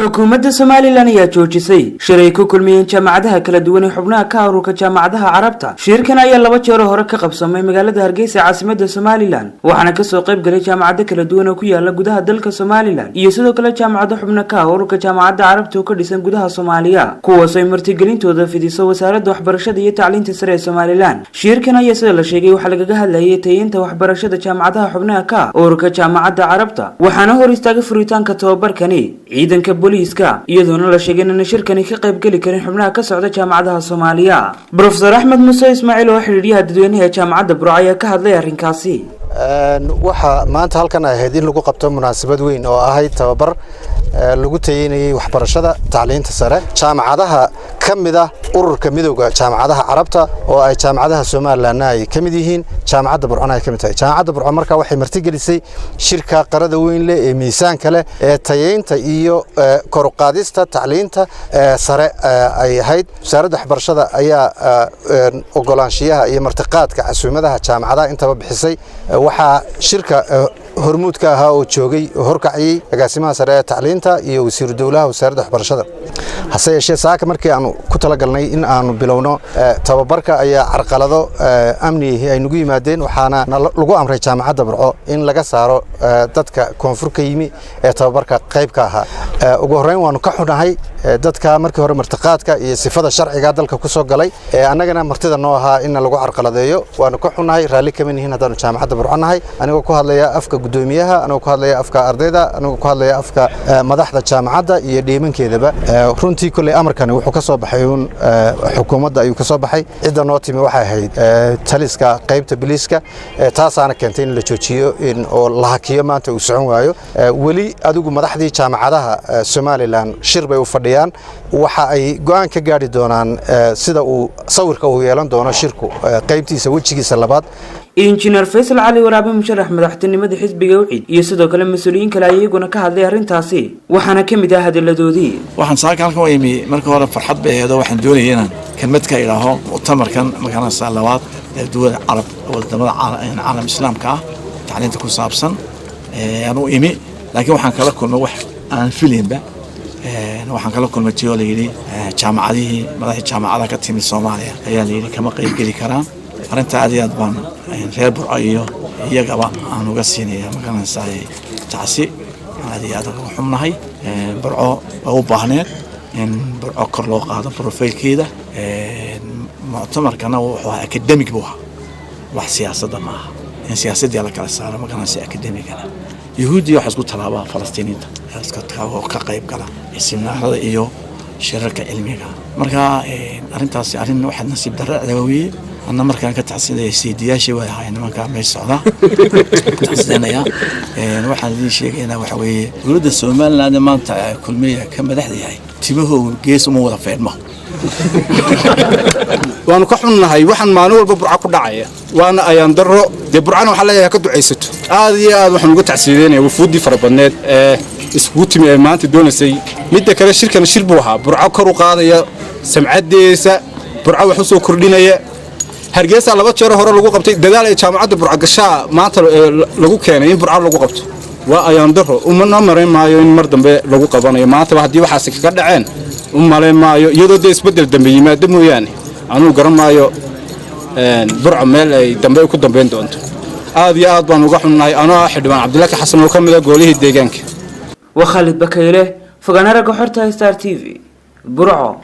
Xukuumadda Somaliland ayaa joojisay shir ay ku kulmiyeen jaamacadaha kala duwan ee xubnaha ka ururka Jaamacadaha Carabta. Shirkan ayaa laba jeero hore ka qabsamay magaalada Hargeysa, caasimada Somaliland, waxaana kasoo qayb galay jaamacado kala duwan oo ku yaala gudaha dalka Somaliland iyo sidoo kale jaamacado xubno ka ah ururka Jaamacadda Carabta oo ka dhisan gudaha Soomaaliya, kuwaas ay martigelintooda fidiso Wasaaradda Waxbarashada iyo Tacliinta Sare ee Somaliland. Shirkan ayaa, sida la sheegay, waxaa lagaga hadlayay tayeynta waxbarashada jaamacadaha xubnaha ka ah ururka Jaamacadda Carabta, waxaana hor istaagay furitaanka tababarkani ciidanka booliiska, iyadoona la sheegay inaan shirkani ka qaybgeli karin xubnaha ka socda jaamacadaha Soomaaliya. Brofesor Axmed Muuse Ismaaciil oo xidhiidhyaha dadweynaha ee Jaamacadda Burco ayaa ka hadlay arrinkaasi. Waxaa maanta halkan ahayd in lagu qabto munaasabad weyn oo ahayd tababar lagu tayeynayey waxbarashada tacliinta sare jaamacadaha ka mid ah ururka Midowda Jaamacadaha Carabta, oo ay jaamacadaha Somalilandna ay ka mid yihiin, Jaamacadda Burcona ay ka mid tahay. Jaamacadda Burco markaa waxay martigelisay shirka qarada weyn leh ee miisaanka leh ee tayeynta iyo kor u qaadista tacliinta sare ay ahayd. Wasaaradda Waxbarashada ayaa ogolaanshiyaha iyo martiqaadka casuumadaha jaamacadaha intaba bixisay. Waxaa shirka hormuud ka ahaa oo joogay oo horkacayey agaasimaha sare ee tacliinta iyo wasiiru dowlaha Wasaaradda Waxbarashada. Hase yeeshee, saaka markii aanu ku talagalnay in aanu bilowno tababarka ayaa carqalado amnihi ay nagu yimaadeen, waxaana lagu amray Jaamacadda Burco in laga saaro dadka koonfur ka yimi ee tababarka qayb ka ahaa. Ugu horreyn, waanu ka xunahay dadka markii hore martiqaadka iyo sifada sharciga dalka ku soo galay ee annagana martida noo ahaa in lagu carqaladeeyo. Waanu ka xunahay, raalli kama nihin haddaanu Jaamacadda Burco nahay. Anigoo ku hadlaya afka guddoomiyaha, anigoo ku hadlaya afka ardayda, anigoo ku hadlaya afka madaxda jaamacadda iyo dhiimankeedaba, runtii kolley amarkani wuxuu ka soo baxay uun xukuumadda ayuu ka soo baxay. Cidda noo timi waxay ahayd taliska qaybta biliiska, taasaana keentay in la joojiyo oo la hakiyo, maanta uu socon waayo. Weli adigu madaxdii jaamacadaha Somaliland shir bay u fadhiyaan. Waxa ay go'aan ka gaadhi doonaan sida uu sawirka uu yeelan doono shirku qaybtiisa wejigiisa labaad. Injineer Faysal Cali Waraabe, musharax madaxtinimada xisbiga UCID, iyo sidoo kale mas-uuliyiin kale ayaguna ka hadlay arrintaasi, waxaana ka mid ah hadalladoodii. Waxaan saaka halkan u imi, marka hore farxad bay ahayd oo waxaan doonayay inaan kelmad ka idhaaho muctamarkan magaranaysa labaad ee duwada Carab, wadamada caalam Islaamka ah, tacliinta ku saabsan aan u imi, laakiin waxaan kala kulmay wax aan filaynba. Waxaan kala kulmay tiyoo la yidhi jaamacadihii, madaxii jaamacadaha ka timid Soomaaliya ayaa la yidhi kama qaybgeli karaan. Arrinta aad iyo aad baan reer Burco iyo iyagaba aan uga siinaya magaranaysaa tacsi. Aad iyo aad uga xumnahay. Burco waa u baahneed in Burco kor loo qaado profile keeda. Muctamarkana wuxuu ahaa academic buu ahaa, wax siyaasadda ma aha. In siyaasaddii la kala saaro magaranaysa academic gana. Yahuudiya waxaa isku tallaabaa Falastiiniinta oo ka qayb gala seminaarada iyo shirarka cilmiga. Marka arrintaasi arrin waxaad nasiib darro cadawawiye. Anna markaan ka tacsinaya saydiyaashii way ahaayeen nimanka meesha socda tacsidanaya. Waxaan idiin sheegaynaa waxa weeye, dowladda Somaliland maanta Kulmiya ka madaxda yahay, timahoogu gees uma wada feedhmo. Waanu ka xunnahay waxaan maalin walba Burca ku dhacaya, waana ayaan darro. Dee Burcana waxaa leeyahay ka ducaysato. Aad iyo aad waxaan uga tacsiideynaya wufuuddii fara badneed ee iskugu timi ee maanta doonaysay. Midda kale, shirkana shir buu ahaa Burco kor u qaadaya samcaddeesa, Burco wax u soo kordhinaya. Hargeysa laba jeero hore lagu qabtay. Dadaal ay Jaamacadda Burco gashaa maanta lagu keenay in Burco lagu qabto. Waa ayaan darro. Umana marayn maayo in mar dambe lagu qabanayo. Maantaba haddii waxaasi kaga dhaceen, u malayn maayo, iyadoo dee isbeddel dambe yimaado mooyaane, anuu garan maayo Burco meel ay dambe ku dambayn doonto. Aad iyo aad baan uga xunnahay, anoo ah xildhibaan Cabdilaki Xasan oo ka mid ah goolihii deegaanka. Waa Khaalid Bakayle, fogaana ragga xorta, Star TV, Burco.